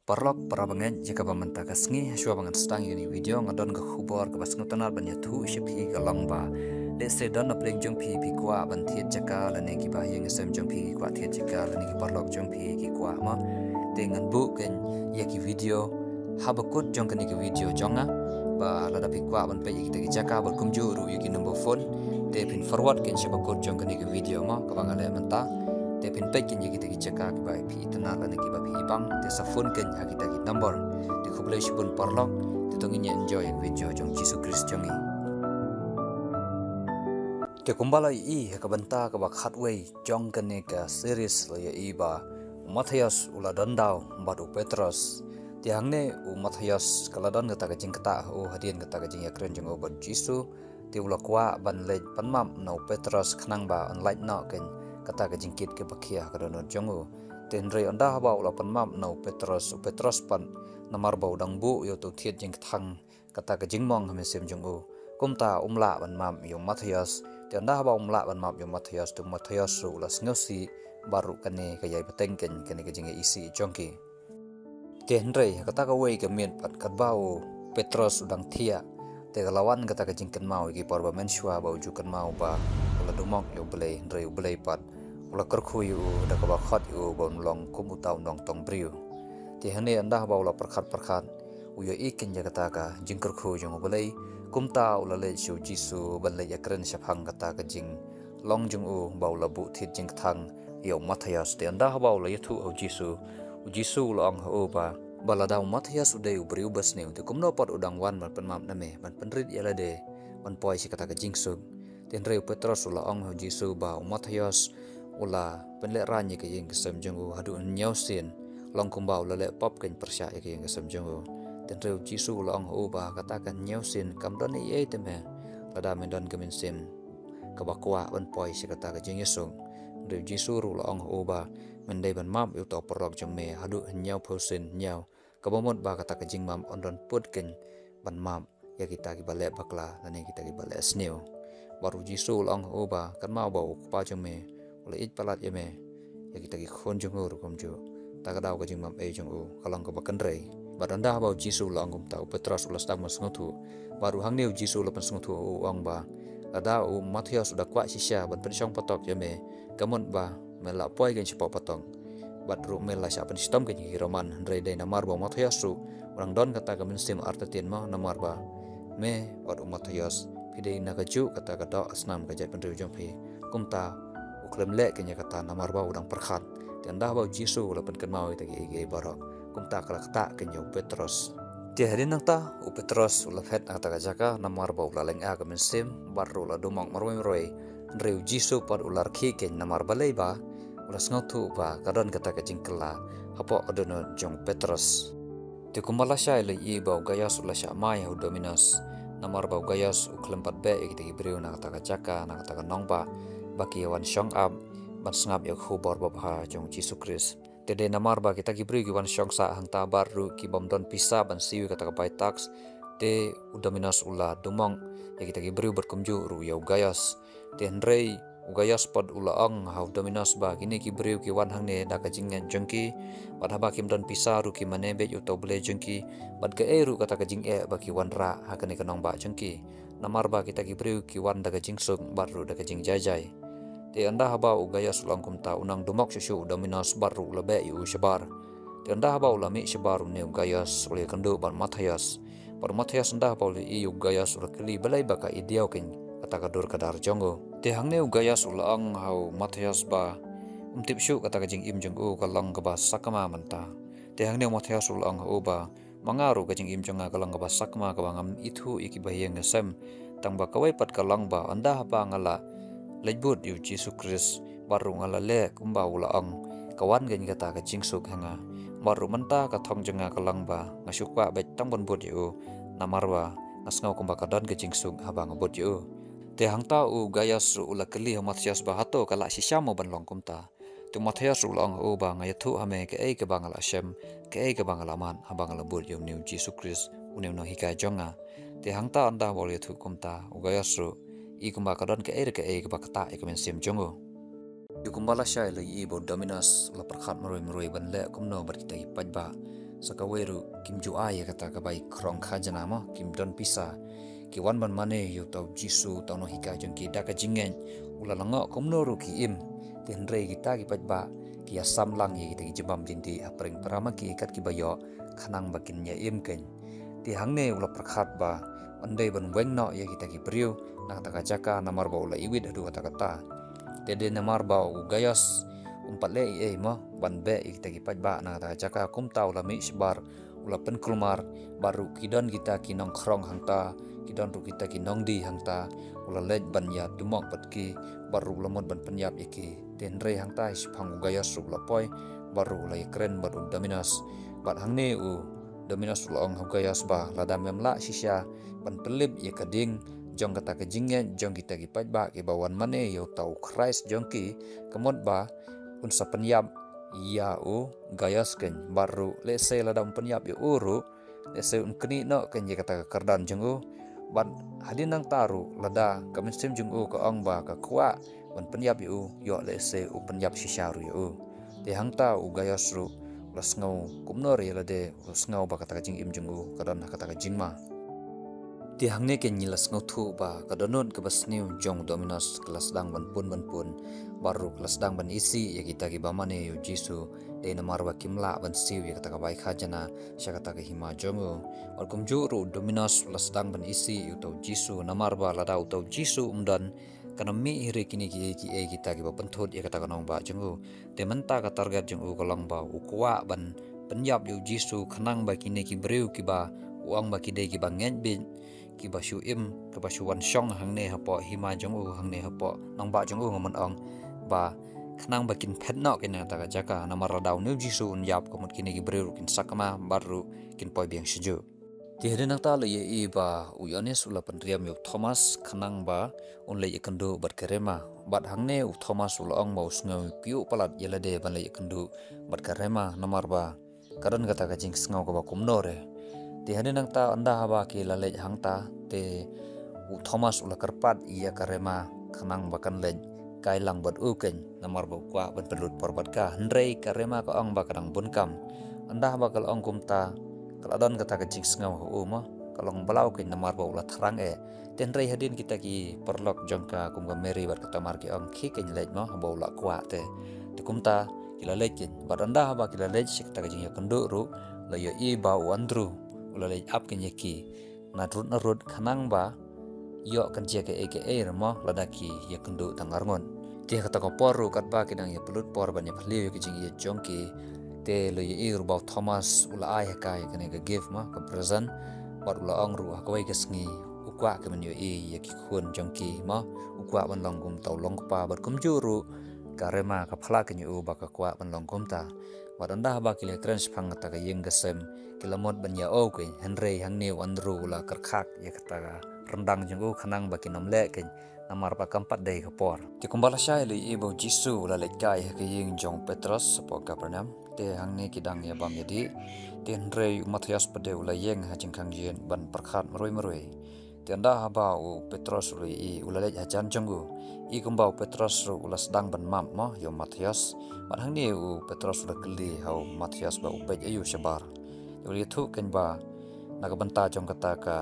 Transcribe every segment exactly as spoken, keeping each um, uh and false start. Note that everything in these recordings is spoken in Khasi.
Paralok para bangeit, ïa kaba mynta ka sngi, shuwa ba ngan sdang ïa kane ka video, nga don ka khubor kaba sngewtynnat ban ïathuh sha phi ka long ba, lehse don na pdeng jong phi phi kwah ban thied jaka lane ki bahaïing hasem jong phi ki kwah thied jaka lane ki paralok jong phi ki kwah mo. Te ngan buh kein ïa ki video ha bakut jong kane ka video jong nga, ba lada phi kwah ban peit ïa kita ki jaka bad kumjuh ruh ïa ki number phone, te phin forward kein sha bakut jong kane ka video mo, kaba nga leh mynta. Te phin peit kein ïa kita ki jaka kiba phi itynnat lane kiba phi ibang, te sa phone kein ha kita ki number. Te khublei shibun paralok, te to ngin ïa enjoy ïa ka video jong Jisu Khrist jong ngi. Te kumba la ïohi ha ka bynta kaba khatwei jong kane ka series la ïohi ba u Mathaios u la don daw bad u Petros. Te hangne u Mathaios ka la don kata ka jingktah ha u hadien kata ka jingïakren jong u bad Jisu. Te u la kwah ban leit pynmap na u Petros khnang ba un lait noh kein kata ka jingkit kaba khia ha ka dohnud jong u. Te hynrei ynda haba u la pynmap na u Petros, u Petros pat namar ba u dang buh ïa uto u thied jingkthang kata ka jingmong ha mynsiem jong u, kumta um lah ban map ïa u Mathaios. Te ynda haba um lah ban map ïa u Mathaios, te u Mathaios ruh u la sngewsih, bad ruh kane ka ïai bteng kein kane ka jingïaisih jong ki. Te hynrei ha kata kawei ka miet pat katba u Petros u dang thiah, te ka la wan kata ka jingkynmaw ïa ki por ba mynshuwa ba u ju kynmaw ba u la dumok ïa U Blei, hynrei U Blei pat u la kyrkhu ïa u da kaba khot ïa u ba un long kum uta u nongtong briew. Te hangne ynda haba u la pyrkhat pyrkhat, u ïohi kein ïa kata ka jingkyrkhu jong U Blei, kumta u la leit sha u Jisu ban leit ïakren shaphang kata ka jinglong jong u ba u la buh thied jingkthang ïa u Mathaios. Te ynda haba u la ïathuh ha u Jisu, u Jisu u la ong ha u ba, ba lada u Mathaios u dei u briew basniew, te kumno pat u dang wan ban pynmap na me, ban pynrit ïa lade ban poi sha kata ka jingsuk? Te hynrei u Petros u la ong ha u Jisu ba u Mathaios u la pynlehraiñ ïa ka ïing ka sem jong u haduh hynñiew sien, long kumba u la leh pop kein pyrshah ïa ka ïing ka sem jong u. Te hynrei u Jisu u la ong ha u ba kata ka hynñiew sien kam don ei ei te me, lada me don ka mynsiem kaba kwah ban poi sha kata ka jingïasuk. Hynrei u Jisu ruh u la ong ha u ba, men dei ban map ïa uta u paralok jong me haduh hynñiewphew sien hynñiew, kaba mut ba kata ka jingmap un don pud kein ban map ïa kita kiba leh bakla lane kita kiba leh sniew. Bad u Jisu u la ong ha u ba, kynmaw ba u Kpa jong me u la ïeit palat ïa me, ïa kita ki khun jong u ruh kumjuh. Ta ka daw ka jingmap ei jong u ka long kaba kynrei. Bad ynda haba u Jisu u la ong kumta, u Petros u la sdang ban sngewthuh. Bad ruh hangne u Jisu u la pynsngewthuh ha u, u ong ba, lada u Mathaios u da kwah shisha ban pynshong patok ïa me, ka mut ba me la poi kein shapoh patok, bad ruh me la shah pynshitom kein ïa ki Roman. Hynrei dei namar ba u Mathaios ruh u dang don kata ka mynsiem artatien mo, namar ba me bad u Mathaios phi dei na kajuh kata ka doh snam ka jaitbynriew jong phi. Kumta u khlem leh kein ïa kata namar ba u dang pyrkhat. Te ynda haba u Jisu u la pynkynmaw ïa kita kiei kiei baroh, kumta ka la ktah kein ïa u Petros. Te hadien nangta u Petros u la phet na kata ka jaka namar ba u la lynga ka mynsiem, bad ruh u la dumok marwei marwei. Hynrei u Jisu pat u la rkhie kein namar balei ba u la sngewthuh ba ka don kata ka jingkylla hapoh ka dohnud jong u Petros. Te kumba lashai la ïohi ba u Gaios u la shah mai ha u Dominos, namar ba u Gaios u khlem pat beh ïa kita ki briew na kata ka jaka, na kata ka nongbah, ba ki ïa wan shong ap ban sngap ïa ka khubor babha jong u Jisu Khrist. Te dei namar ba kita ki briew ki wan shong sah hangta bad ruh ki bym don pisa ban siew ïa kata ka bai taks. Te u Dominos u la dumok ïa kita ki briew bad kumjuh ruh ïa u Gaios. Te hynrei u Gaios pat u la ong ha u Dominos ba kine ki briew ki wan hangne da ka jingngeit jong ki, bad haba kim don pisa ruh ki mane beit ïa uta u blei jong ki, bad kaei ruh kata ka jingeh ba ki wanrah ha kane ka nongbah jong ki. Namar ba kita ki briew ki wan da ka jingsuk bad ruh da ka jingjai jai. Te ynda haba u Gaios u la ong kumta, u nang dumok shuh shuh u Dominos bad ruh u la beh ïa u shabar. Te ynda haba u la mih shabar une u Gaios u la ïakynduh bad u Mathaios. Bad u Mathaios ynda haba u la ïohi ïa u Gaios u la kylli balei ba ka ïa diaw kein kata ka dur ka dar jong u. Te hangne u Gaios u la ong ha u Mathaios ba um tip shuh kata ka jingim jong u ka long kaba sakma mynta. Te hangne u Mathaios u la ong ha u ba, ma nga ruh ka jingim jong nga ka long kaba sakma kaba ngam ithuh ïa ki bahaïing hasem. Tang ba kawei pat ka long ba ynda haba nga la leit bud ïa u Jisu Khrist bad ruh nga la leh kumba u la ong, ka wan kein kata ka jingsuk ha nga. Bad ruh mynta ka thong jong nga ka long ba nga shu kwah beit tang ban bud ïa u, namar ba nga sngew kumba ka don ka jingsuk haba nga bud ïa u. Te hangta u Gaios ruh u la kylli ha u Mathaios ba hato ka lah shisha mo ban long kumta. Te u Mathaios ruh u la ong ha u ba nga ïathuh ha me kaei kaba nga la shem, kaei kaba nga la mad haba nga la bud ïa une u Jisu Khrist, une u nonghikai jong nga. Te hangta ynda haba u la ïathuh kumta, u Gaios ruh i kumba ka don kaei re kaei kaba ktah ïa ka mynsiem jong u. Te kumba lashai la ïohi ba u Dominos u la pyrkhat marwei marwei ban leh kumno bad kita ki paidbah. Sa kawei ruh kim ju ai ïa kata ka bai khrong khajana mo, kim don pisa. Ki wan ban mane ïa uta u Jisu, uta u nonghikai jong ki da ka jingngeit. U la lyngngoh kumno ruh ki im. Te hynrei kita ki paidbah ki ïa sam lang ïa kita ki jingbam jingdih ha pdeng para ma ki kat kiba ïoh, khnang ba kin ïa im keiñ. Te hangne u la pyrkhat ba un dei ban weng noh ïa kita ki briew na kata ka jaka, namar ba u la iwit haduh katta katta. Te dei namar ba u Gaios um pat leh ei ei mo ban beh ïa kita ki paidbah na kata ka jaka, kumta u la mih shabar, u la pynkulmar. Bad ruh ki don kita ki nongkhrong hangta, ki don ruh kita ki nongdie hangta. U la leit ban ïa dumok bad ki, bad ruh u la mut ban pynïap ïa ki. Te hynrei hangta shaphang u Gaios ruh u la poi, bad ruh u la ïakren bad u Dominos. Bad hangne u Dominos u la ong ha u Gaios ba lada mem lah shisha ban pynlip ïa ka ding jong kata ka jingngeit jong kita ki paidbah kiba wan mane ïa uta u Khrist jong ki, ka mut ba un sa pynïap ïa u Gaios keiñ. Bad ruh lehse lada um pynïap ïa u ruh, lehse un knieh noh keiñ ïa kata ka kyrdan jong u. Bad hadien nangta ruh lada ka mynsiem jong u ka ong ba ka kwah ban pynïap ïa u, ïoh lehse u pynïap shisha ruh ïa u. Te hangta u Gaios ruh u la sngew kumno ruh ïa lade, u la sngew ba kata ka jingim jong u ka don ha kata ka jingma. Te hangne keiñ ngi la sngewthuh ba ka dohnud kaba sniew jong u Dominos ka la sdang ban pun ban pun, bad ruh ka la sdang ban isih ïa kita kiba mane ïa u Jisu, dei namar ba kim lah ban siew ïa kata ka bai khajana sha kata ka hima jong u. Bad kumjuh ruh u Dominos u la sdang ban isih ïa uta u Jisu, namar ba lada uta u Jisu um don, kan ym mih hi ruh kine kiei kiei kita kiba pynthut ïa kata ka nongbah jong u. Te mynta ka target jong u ka long ba u kwah ban pynïap ïa u Jisu, khnang ba kine ki briew kiba u ong ba ki dei kiba ngeit beit, kiba shu im, kiba shu wan shong hangne hapoh hima jong u, hangne hapoh nongbah jong u, nga mut ong ba khnang ba kin phet noh keiñ na kata ka jaka, namar lada une u Jisu un ïap, ka mut kine ki briew ruh kin sakma bad ruh kin poi biang sha juh. Te hadien nangta la ïohi ba u Ïoannis u la pynriam ïa u Thomas khnang ba un leit ïakynduh bad ka Rema. Bad hangne u Thomas u la ong ba u sngew kyiuh palat ïa lade ban leit ïakynduh bad ka Rema, namar ba ka don kata ka jingsngew kaba kumno ruh. Te hadien nangta ynda haba ki la leit hangta, te u Thomas u la kyrpad ïa ka Rema khnang ba kan leit kai lang bad u keiñ, namar ba u kwah ban pynlut por bad ka. Hynrei ka Rema ka ong ba ka dang bun kam. Ynda haba ka la ong kumta, ka la don kata ka jingsngew ha u mo, ka long balaw keiñ namar ba u la thrang eh. Te hynrei hadien kita ki paralok jong ka kum ka Mary bad ka Tamar ki ong, khie keiñ leit mo, haba u la kwah te. Te kumta ki la leit keiñ. Bad ynda haba ki la leit sha kata ka jingïakynduh ruh, la ïohi ba u Andrew u la leit ap keiñ ïa ki narud narud, khnang ba ïoh kan jia kaei kaei ruh mo lada ki ïakynduh tang arngut. Te ha kata ka por ruh katba ki dang ïa pynlut por ban ïa phylliew ïa ka jingïeit jong ki, te la ïohi ruh ba u Thomas u la ai ha ka ïa kane ka gift mo, ka present. Bad u la ong ruh ha kawei ka sngi u kwah ka ban ïohi ïa ki khun jong ki mo, u kwah ban long kum uta u long kpa. Bad kumjuh ruh ka Rema ka phla keiñ ïa u ba ka kwah ban long kumta. Bad ynda haba ki la kren shaphang kata ka ïing ka sem, ki la mut ban ïa ong keiñ, hynrei hangne u Andrew u la kyrkhak ïa kata ka ryndang jong u khnang ba kin ym leh keiñ, namar ba kam pat dei ka por. Te kumba lashai la ïohi ba u Jisu u la leit kai ha ka ïing jong u Petros hapoh Kapernaum. Te hangne ki dang ïa bam ïa dih. Te hynrei u Matthias pat de u la ïeng ha jingkhang ïing ban pyrkhat marwei marwei. Te ynda haba u Petros u la ïohi, u la leit hajan jong u. I kumba u Petros ruh u la sdang ban map mo ïa u Matthias. Bad hangne u Petros u la kylli ha u Matthias ba u peit aïu shabar. Te u la ïathuh keiñ ba na ka bynta jong kata ka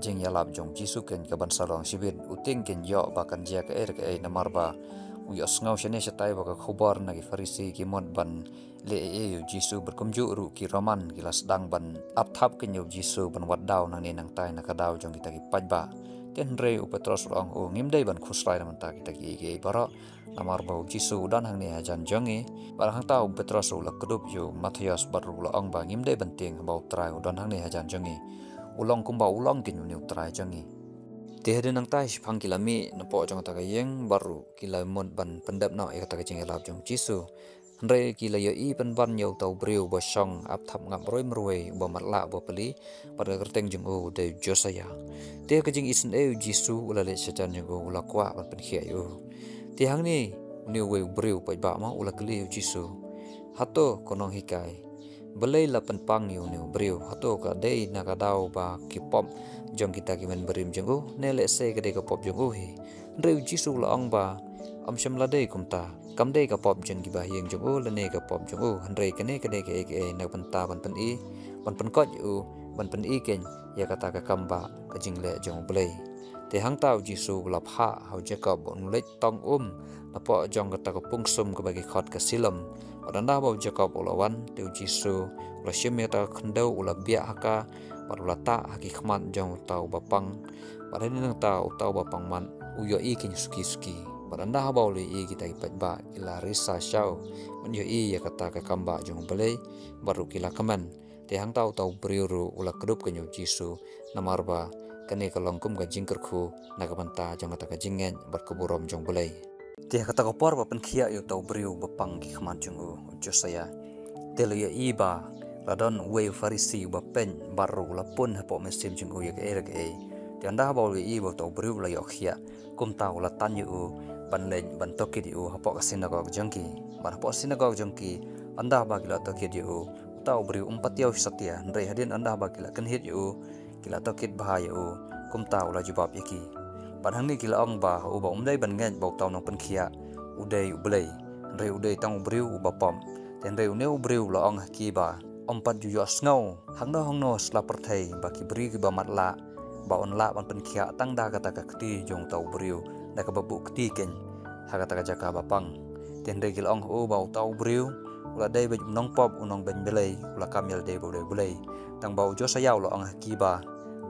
jingïalap jong u Jisu keiñ ka ban sa long shibit. U tieng keiñ ïoh ba kan jia kaei re kaei, namar ba u ïohsngew shane shatai ba ka khubor na ki Pharisi ki mut ban leh ei ei ïa u Jisu. Bad kumjuh ruh ki Roman ki la sdang ban ap thap keiñ ïa u Jisu ban wad daw nangne nangtai na ka daw jong kita ki paidbah. Te hynrei u Petros u la ong, o, ngim dei ban khuslai na bynta kita kiei kiei baroh, namar ba u Jisu u don hangne hajan jong ngi. Bad hangta u Petros u la kdup ïa u Matthias bad ruh u la ong ba ngim dei ban tieng haba u Trai u don hangne hajan jong ngi. U long kumba u long keiñ une u Trai jong ngi. Te hadien nangta shaphang ki la mih napoh jong kata ka ïing bad ruh ki la mut ban pyndep noh ïa kata ka jingïalap jong u Jisu. Hynrei ki la ïohi pynban ïa uta u briew ba shong ap thap ngap marwei marwei, uba matlah uba pli, bad ka kyrteng jong u u dei u Josaïa. Te ha ka jingisynei u Jisu u la leit shajan jong u, u la kwah ban pynkhiah ïa u. Te hangne une uwei u briew paidbah mo u la kylli ïa u Jisu, hato ko nonghikai, balei la pynpang ïa une u briew? Hato ka dei na ka daw ba ki pop jong kita ki mynbarim jong u, ne lehse ka dei ka pop jong u hi? Hynrei u Jisu u la ong ba Ym shym la dei kumta. Kam dei ka pop jong ki bahaïing jong u lane ka pop jong u, hynrei kane ka dei kaei kaei na ka bynta ban pyni, ban pynkoit ïa u, ban pyni keiñ ïa kata ka kam ba ka jingleh jong U Blei. Te hangta u Jisu u la phah ha u Jakob ba un leit tong um napoh jong kata ka pung sum kaba ki khot ka Silom. Bad ynda ba u Jakob u la wan, te u Jisu u la shim ïa kata ka khyndew, u la biah ha ka, bad u la tah ha ki khmat jong uta uba pang. Bad hadien nangta uta uba pang mat u ïohi keiñ suki suki. Bad ynda ba u la ïohi, kita ki paidbah ki la risa shaw ban ïohi ïa kata ka kam ba jong U Blei, bad ruh ki la kmen. Te hangta uta u briew ruh u la kdup keiñ ïa u Jisu, namar ba kane ka long kum ka jingkyrkhu na ka bynta jong kata ka jingngeit bad ka burom jong U Blei. Te ha kata ka por ba pynkhiah ïa uta u briew ba pang ki khmat jong u, u Josaïa, te u la ïohi ba la don uwei u Pharisi uba peit bad ruh u la pun hapoh mynsiem jong u ïa kaei re kaei. Te ynda ba u la ïohi ba uta u briew u la ïoh khiah, kumta u la tan ïa u ban leit ban tohkit ïa u hapoh ka sinagog jong ki. Bad hapoh sinagog jong ki, ynda ba ki la tohkit ïa u, uta u briew um pat ïoh satia, hynrei hadien ynda ba ki la kynhied ïa u, ki la tohkit bha ïa u, kumta u la jubab ïa ki. Bad hangne ki la ong ba uba um dei ban ngeit ba uta u nongpynkhiah u dei U Blei, hynrei u dei tang u briew uba pop. Te hynrei une u briew u la ong ha ki ba, ym pat ju ïohsngew hangno hangno sla pyrthei ba ki briew kiba matlah, ba un lah ban pynkhiah tang da kata ka kti jong uta u briew, da kaba buh kti keiñ ha kata ka jaka ba pang. Te hynrei ki la ong ha u ba uta u briew u la dei beit u nongpop, u nongbeiñ Blei, u la kam ïa lade ba u dei U Blei. Tang ba u Josaïa u la ong ha ki ba,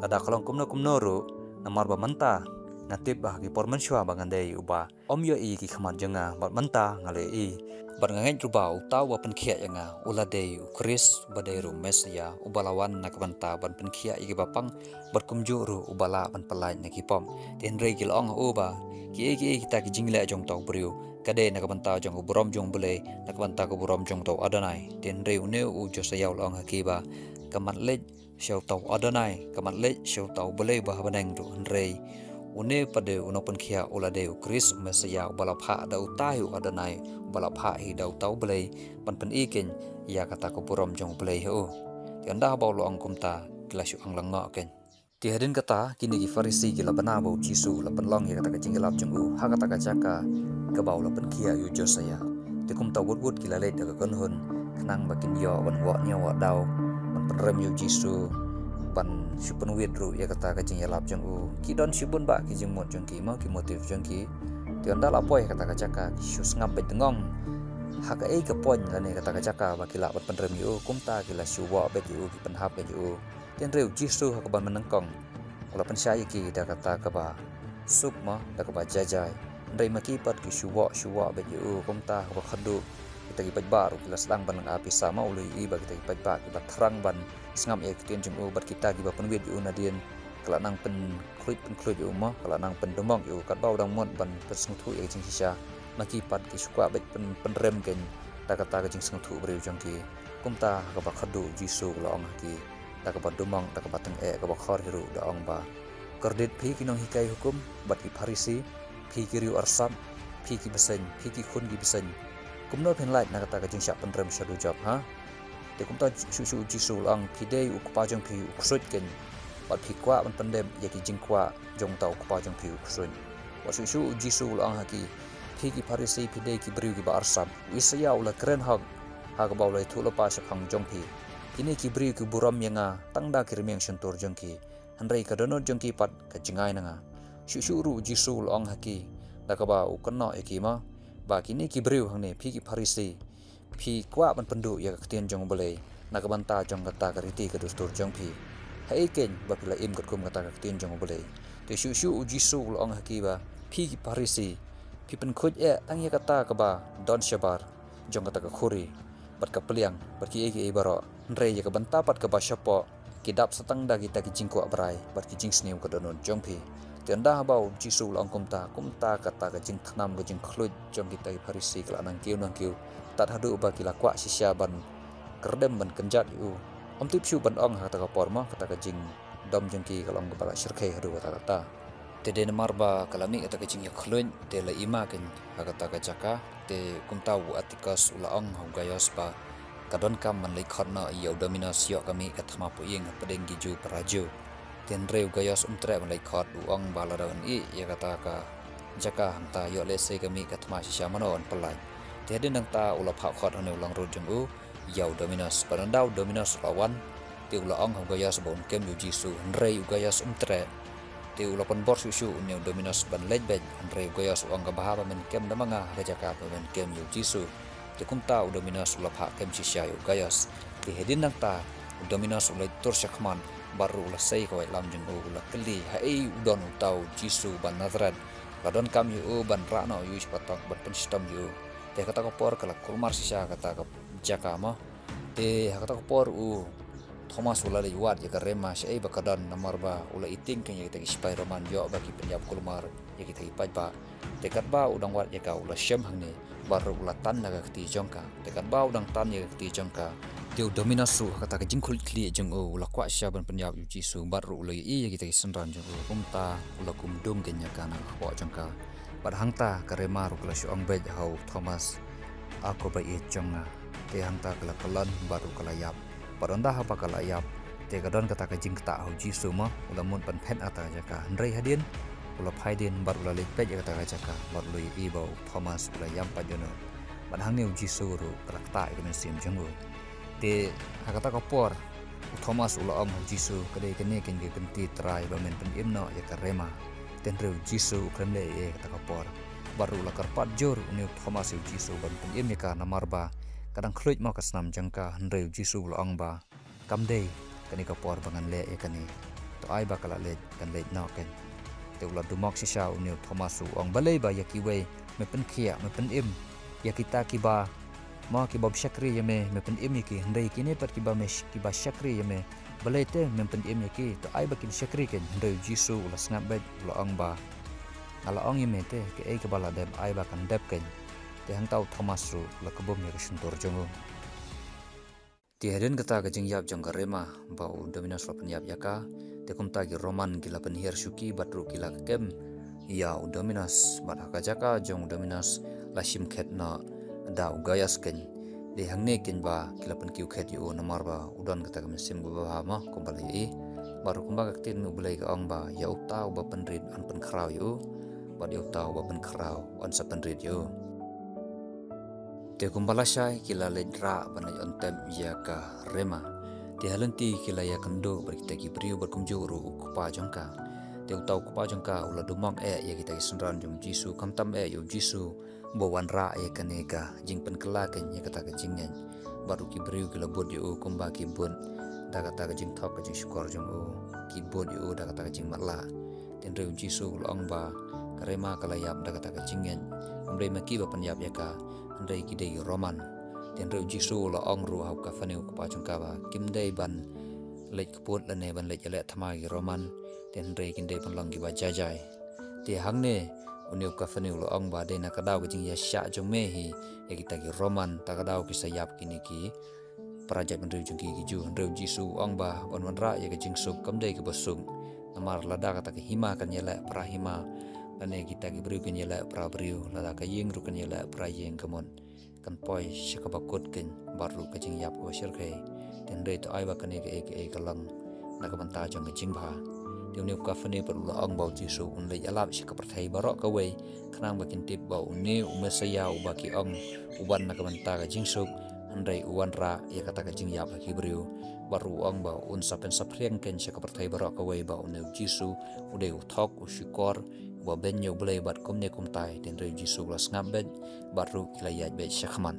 lada ka long kumno kumno ruh, namar ba mynta nga tip ba ha ki por mynshuwa ba ngan dei uba ym ïohi ïa ki khmat jong nga, bad mynta nga la ïohi. Bad nga ngeit ruh ba uta uba pynkhiah ïa nga u la dei U Khrist, uba dei ruh Messaïah, uba la wan na ka bynta ban pynkhiah ïa kiba pang, bad kumjuh ruh uba lah ban pyllait na ki pop. Te hynrei ki la ong ha u ba, kiei kiei kita ki jingleh jong uta u briew, ka dei na ka bynta jong ka burom jong U Blei, na ka bynta ka burom jong uta u Adonai. Te hynrei une u Josaïa u la ong ha ki ba, ka mat leit sha uta u Adonai, ka mat leit sha uta U Blei uba ha bneng ruh, hynrei une pat de u nongpynkhiah u la dei U Khrist, U Messaïah, uba la phah da uta hi u Adonai, uba la phah hi da uta U Blei ban pyni keiñ ïa kata ka burom jong U Blei ha u. Te ynda ba u la ong kumta, ki la shu ong lyngngoh keiñ. Te hadien kata, kine ki Pharisi ki la bna ba u Jisu u la pynlong ïa kata ka jingïalap jong u ha kata ka jaka kaba u la pynkhiah ïa u Josaïa. Te kumta wut wut ki la leit da ka kynhun, khnang ba kin ïoh ban wad ñiew wad daw ban pynrem ïa u Jisu, ban shu pynwit ruh ïa kata ka jingïalap jong u. Ki don shibun bah ki jingmut jong ki, mo, ki motive jong ki. Te ynda la poi ha kata ka jaka, ki shu sngap beit tngong ha kaei ka point lane kata ka jaka ba ki lah ban pynrem ïa u. Kumta ki la shu wad beit ïa u, ki pynhap beit ïa u. Te hynrei u Jisu ha kaba mynnyngkong u la pynshai ïa ki da kata kaba suk, mo, da kaba jai jai. Hynrei ma ki pat ki shu wad shu wad beit ïa u. Kumta ha kaba khatduh, kita ki paidbah ruh ki la sdang ban lynga pisa, mo, u la ïohi ba kita ki paidbah kiba thrang ban sngap ïa ka ktien jong u, bad kita kiba pynwit ïa u nadien ka la nang pynkhluit pynkhluit ïa u, mo, ka la nang pyndumok ïa u, katba u dang mut ban pynsngewthuh ïa ka jingshisha. Ma ki pat ki shu kwah beit pyn, pynrem keiñ da kata ka jingsngewthuh briew jong ki. Kumta ha kaba khatduh u Jisu u la ong ha ki da kaba dumok, da kaba tyngeh, kaba khor hi ruh, da ong ba, kordit phi ki nonghikai hukum bad ki Pharisi, phi ki riew arsap, phi ki bseiñ, phi ki khun ki bseiñ. Kumno phin lait na kata ka jingshah pynrem shaduh jop, ha? Te kumta shuh shuh u Jisu u la ong, phi dei u kpa jong phi u ksuid keiñ, bad phi kwah ban pyndep ïa ki jingkwah jong uta u kpa jong phi u ksuid. Bad shuh shuh u Jisu u la ong ha ki, phi ki Pharisi phi dei ki briew kiba arsap. U Isaïah u la kren hok ha kaba u la ïathuh lypa shaphang jong phi, kine ki briew ki burom ïa nga tang da ki rmiang shyntur jong ki, hynrei ka dohnud jong ki pat ka jngai na nga. Shuh shuh ruh u Jisu u la ong ha ki da kaba u kynnoh ïa ki, mo, ba kine ki briew hangne, phi ki Pharisi, phi kwah ban pynduh ïa ka ktien jong U Blei na ka bynta jong kata ka riti ka dustur jong phi. Haei keiñ ba phi la im katkum kata ka ktien jong U Blei? Te shuh shuh u Jisu u la ong ha ki ba, phi ki Pharisi, phi pynkhuid eh tang ïa kata kaba don shabar jong kata ka khuri bad ka pliang bad kiei kiei baroh, hynrei ïa ka bynta pat kaba shapoh ki dap sa tang da kita ki jingkwah brai bad ki jingsniew ka dohnud jong phi. Te ynda haba u Jisu u la ong kumta, kumta kata ka jingthnam, ka jingkhluid jong kita ki Pharisi ka la nang kiew nang kiew, tad haduh ba ki la kwah shisha ban kyrdem, ban kynjat ïa u. Ym tip shuh ban ong ha kata ka por, mo, kata ka jingdom jong ki ka long kaba la shyrkhei haduh katta katta. Te dei namar ba ka la mih kata ka jingïakhluid, te la i ma keiñ ha kata ka jaka. Te kumta u Antipas u la ong ha u Gaios ba, ka donkam ban leit khot noh ïa u Dominos ïoh ka mih ka thma pyrshah ïing hapdeng ki Jiw para Jiw. Te hynrei u Gaios um treh ban leit khot, u ong ba lada un ïeh ïa kata ka jaka hangta, ïoh lehse ka mih ka thma shisha mano yn pyllait. Te hadien nangta u la phah khot ha une u langrut jong u ïa u Dominos. Bad ynda u Dominos u la wan, te u la ong ha u Gaios ba un kem ïa u Jisu, hynrei u Gaios um treh. Te u la pynbor shuh shuh une u Dominos ban leit beit, hynrei u Gaios u ong, ka bha ba men kem da ma nga ha ka jaka ba men kem ïa u Jisu. Te kumta u Dominos u la phah kem shisha ïa u Gaios. Te hadien nangta u Dominos u la leit tur shakhmat, bad ruh u la sei ka waitlam jong u, u la kylli, haei u don uta u Jisu ba Nasareth? La donkam ïa u ban rah noh ïa u shapoh tok ban pynshitom ïa u. Te ha kata ka por ka la kulmar shisha kata ka jaka mo. Te ha kata ka por u Thomas u la leit wad ïa ka rema shaei ba ka don, namar ba u la ïohi ïa kita ki sipai Roman ïoh ba ki pynïap kulmar ïa kita ki paidbah. Te katba u dang wad ïa ka u la shem hangne, bad ruh u la tan na ka kti jong ka. Te katba u dang tan ïa ka kti jong ka, te u Dominos ruh ha kata ka jingkhuid khlieh jong u, u la kwah shisha ban pynïap ïa u Jisu, bad ruh u la ïohi ïa kita ki synran jong u. Kumta u la kum dum keiñ ïa ka na ka kpoh jong ka. Bad hangta ka rema ruh ka la shu ong beit ha u Thomas, A ko ba ïeit jong nga. Te hangta ka la kyllon bad ruh ka la ïap. Bad ynda haba ka la ïap, te ka don kata ka jingktah ha u Jisu mo, u la mut ban phet ha kata ka jaka. Hynrei hadien u la phai dien bad u la leit peit ïa kata ka jaka, bad u la ïohi ba u Thomas u la ïam pat ïano. Bad hangne u Jisu ruh ka la ktah ïa ka mynsiem jong u. Te ha kata ka por u Thomas u la ong ha u Jisu, ka dei kane keiñ ka kynti Trai ba men pynim noh ïa ka rema. Te hynrei u Jisu u khlem leh ei ei ha kata ka por. Bad ruh u la kyrpad jur une u Thomas ïa u Jisu ban pynim ïa ka, namar ba ka dang khluit mo ka snam jong ka. Hynrei u Jisu u la ong ba, kam dei kane ka por ba ngan leh ïa kane. To ai ba ka la leit, kan leit noh keiñ. Te u la dumok shisha une u Thomas u ong, balei ba ïa kiwei me pynkhiah, me pynim, ïa kita kiba, mo, kiba shakri ïa me, me pynim ïa ki, hynrei kine pat kiba me sh-, kiba shakri ïa me, balei te mem pynim ïa ki? To ai ba kin shakri keiñ. Hynrei u Jisu u la sngap beit, u la ong ba, nga la ong ïa me te, kaei kaba la dep ai ba kan dep keiñ. Te hangta u Thomas ruh u la kbum ïa ka shyntur jong u. Te hadien kata ka jingïap jong ka rema ba u Dominos la pynïap ïa ka, te kumta ki Roman ki la pynhiar shuki bad ruh ki la kem ïa u Dominos, bad ha ka jaka jong u Dominos la shim khet noh da u Gaios keiñ. Te hangne keiñ ba ki la pynkiew khet ïa u, namar ba u don kata ka mynsiem kaba bha mo, kumba la ïohi. Bad ruh kumba ka ktien U Blei ka ong ba, ïa uta uba pynrit yn pynkhraw ïa u, bad ïa uta uba pynkhraw yn sa pynrit ïa u. Te kumba lashai ki la leit rah ban leit on tep ïa ka rema. Te ha lynti ki la ïakynduh bad kita ki briew bad kumjuh ruh u kpa jong ka. Te uta u kpa jong ka u la dumok eh ïa kita ki synran jong u Jisu, khamtam eh ïa u Jisu ba u wanrah ïa kane ka jingpynkylla keiñ ïa kata ka jingngeit. Bad ruh ki briew ki la bud ïa u kumba ki bud da kata ka jingthok ka jingshukor jong u, ki bud ïa u da kata ka jingmatlah. Te hynrei u Jisu u la ong ba ka rema ka la ïap da kata ka jingngeit. Ym dei ma ki ba pynïap ïa ka, hynrei ki dei Roman. Te hynrei u Jisu u la ong ruh ha u Kapernaum u kpa jong ka ba kim dei ban leit kput lane ban leit ïaleh thma ki Roman. Te hynrei kin dei ban long kiba jai jai. Te hangne une u Kapernaum u la ong ba dei na ka daw ka jingïasyllok jong me hi ïa kita ki Roman, ta ka daw ki sa ïap kine ki para jaitbynriew jong ki, ki Jiw. Hynrei u Jisu u ong ba ban wanrah ïa ka jingsuk kam dei kaba suk. Namar lada kata ka hima kan ïaleh para hima, lane kita ki briew kin ïaleh para briew, lada ka ïing ruh kan ïaleh para ïing, ka mut kan poi sha kaba kut keiñ bad ruh ka jingïap kaba shyrkhei. Te hynrei to ai ba kane kaei kaei ka long na ka bynta jong ka jingbha. Te une u Kapernaum pat u la ong ba u Jisu un leit ïalap sha ka pyrthei baroh kawei, khnang ba kin tip ba une u Messaïah uba ki ong u wan na ka bynta ka jingsuk, hynrei u wanrah ïa kata ka jingïap ha ki briew. Bad ruh u ong ba un sa pynsaphriang keiñ sha ka pyrthei baroh kawei ba une u Jisu u dei u thok, u shukor, uba beiñ ïa U Blei bad kumne kumtai. Te hynrei u Jisu u la sngap beit bad ruh ki la ïaid beit shakhmat.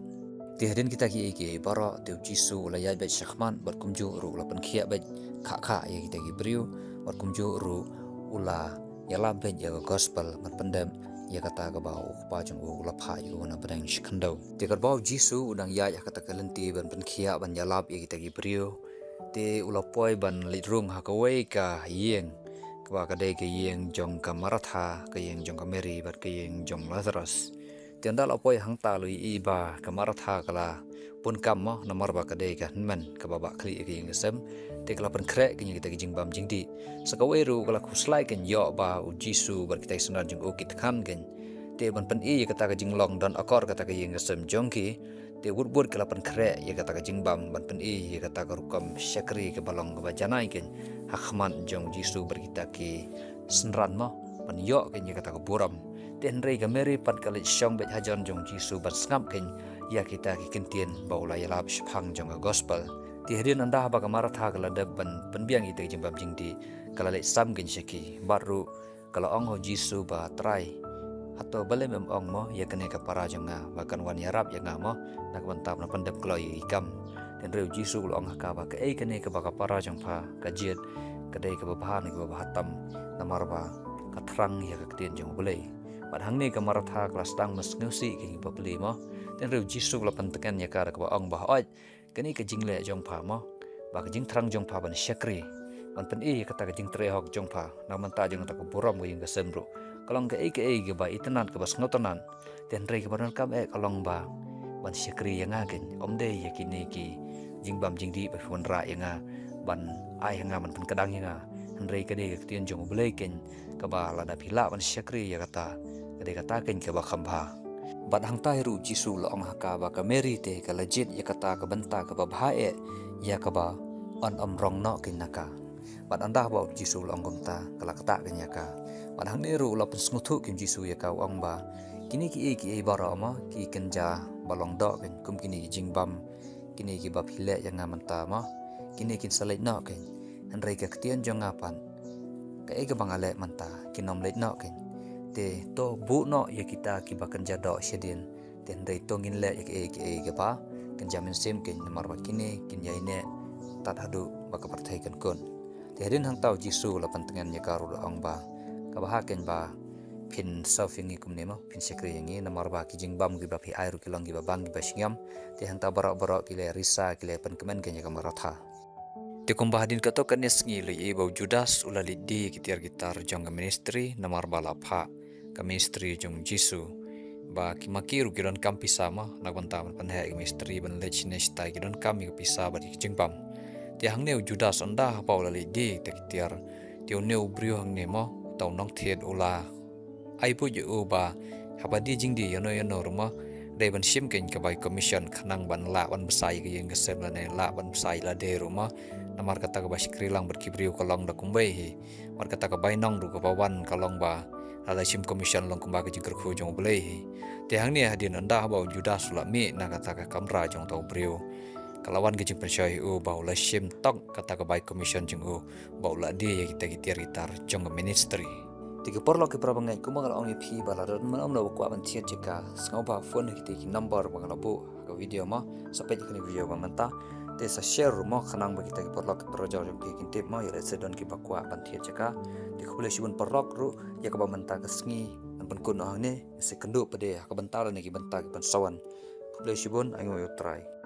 Te hadien kita kiei kiei baroh te u Jisu u la ïaid beit shakhmat bad kumjuh ruh u la pynkhiah beit khah khah ïa kita ki briew, bad kumjuh ruh u la ïalap beit ïa ka gospel ban pyndep ïa kata kaba u Kpa jong u u la phah ïa u na bneng shi khyndew. Te katba u Jisu u dang ïaid ha kata ka lynti ban pynkhiah ban ïalap ïa kita ki briew, te u la poi ban leit rung ha kawei ka ïing, kaba ka dei ka ïing jong ka Martha, ka ïing jong ka Mary bad ka ïing jong Lazarus. Te ynda la poi hangta la ïohi ba ka Martha ka la bun kam mo, namar ba ka dei ka hynmen kaba bah khlieh ïa ka ïing ka sem. Te ka la pynkhreh keiñ ïa kita ki jingbam jingdih. Sa kawei ruh ka la khuslai keiñ ïoh ba u Jisu bad kita ki synran jong u ki thngan keiñ. Te ban pyni ïa kata ka jinglong don akor kata ka ïing ka sem jong ki, te wut wut ka la pynkhreh ïa kata ka jingbam ban pyni ïa kata ka rukom shakri kaba long kaba janai keiñ ha khmat jong u Jisu bad kita ki synran mo, ban ïoh keiñ ïa kata ka burom. Te hynrei ka Mary pat ka leit shong beit hajan jong u Jisu ban sngap kein ïa kita ki kyntien ba u la ïalap shaphang jong ka gospel. Te hadien ynda ba ka Martha ka la dep ban pynbiang ïa kita ki jingbam jingdih, ka la leit sam kein sha ki. Bad ruh ka la ong ha u Jisu ba, Trai, hato balei mem ong mo ïa kane ka para jong nga ba kan wan ïarap ïa nga mo, na ka bynta ban pyndep kloi ïa ki kam? Te hynrei u Jisu u la ong ha ka ba, Kaei kane kaba ka para jong pha ka jied, ka dei kaba bha na kaba bha tam, namar ba ka thrang ïa ka ktien jong U Blei. Bad hangne ka Martha ka la sdang ban sngewsih ïa ki bapli mo. Te hynrei u Jisu u la pyntngen ïa ka da kaba ong ba, Hooid, kane ka jingleh jong pha mo, ba ka jingthrang jong pha ban shakri, ban pyni ïa kata ka jingtrei hok jong pha na ka bynta jong kata ka burom ka ïing ka sem ruh, ka long kaei kaei kaba itynnad, kaba sngewtynnad. Te hynrei kaba donkam eh ka long ba ban shakri ïa nga kein, ym dei ïa kine ki jingbam jingdih ba phi wanrah ïa nga, ban ai ha nga, ban pynkdang ïa nga. Hynrei ka dei ka ktien jong U Blei kein, kaba lada phi lah ban shakri ïa kata, ka dei kata kein kaba kham bha. Bad hangta hi ruh u Jisu u la ong ha ka ba ka Mary te ka la jied ïa kata ka bynta kaba bha eh, ïa kaba yn ym rong noh kein na ka. Bad ynda ba u Jisu u la ong kumta, ka la ktah kein ïa ka. Bad hangne ruh u la pynsngewthuh kein u Jisu ïa ka, u ong ba, Kine kiei kiei baroh mo ki kynja ba long doh kein, kum kine ki jingbam, kine kiba phi leh ïa nga mynta mo, kine kin sa leit noh kein. Hynrei ka ktien jong nga pat, kaei kaba nga leh mynta, kin ym leit noh kein. Te to buh noh ïa kita kiba kynja doh shadien, te hynrei to ngin leh ïa kiei kiei kiba kynja mynsiem kein, namar ba kine kin ïai neh tad haduh ba ka pyrthei kan kut. Te hadien hangta u Jisu u la pyntngen ïa ka ruh, u la ong ba, Kaba bha kein ba phin serve ïa ngi kumne mo, phin shakri ïa ngi, namar ba ki jingbam kiba phi ai ruh ki long kiba bang, kiba shngiam. Te hangta baroh baroh ki la risa, ki la pynkmen kein ïa ka Martha. Te kumba hadien kato katne sngi, la ïohi ba u Judas u la leit die ïa ki tiar ki tar jong ka ministry, namar ba la phah ka ministry jong u Jisu ba ki, ma ki ruh ki donkam pisa mo, na ka bynta ban pynheh ïa ka ministry, ban leit shane shatai, ki donkam ïa ka pisa bad ïa ki jingbam. Te hangne u Judas, ynda haba u la leit die ïa kita ki tiar, te une u briew hangne mo, uta u nongthied, u la ai buit ïa u ba haba die jingdie ïano ïano ruh mo, dei ban shim kein ka bai commission, khnang ban lah ban bsa ïa ka ïing ka sem lane lah ban bsa ïa lade ruh mo. Namar kata kaba shakri lang bad ki briew ka long da kumwei hi. Bad kata ka bainong ruh kaba wan ka long ba lada shim commission long kumba ka jingkyrkhu jong U Blei hi. Te hangne hadien ynda haba u Judas u la mih na kata ka kamra jong uta u briew, ka la wan ka jingpynshoi ïa u ba u la shim tok kata ka bai commission jong u, ba u la die ïa kita ki tiar ki tar jong ka ministry. Te ki paralok ki para bangeit, kumba nga la ong ïa phi ba lada don mano mano ba kwah ban thied jaka, sngewbha phone ha kita ki number ba nga la buh ha ka video mo, sa peit ïa kane ka video ba mynta. Te sa share ruh mo, khnang ba kita ki paralok ki parajor jong phi kin tip mo, ïa lehse don kiba kwah ban thied jaka. Te khublei shibun paralok ruh ïa kaba mynta ka sngi ngan pynkut noh hangne, sa ïakynduh pat de ha ka bynta lane ki bynta kiban sa wan. Khublei shibun, ainguh ïa U Trai.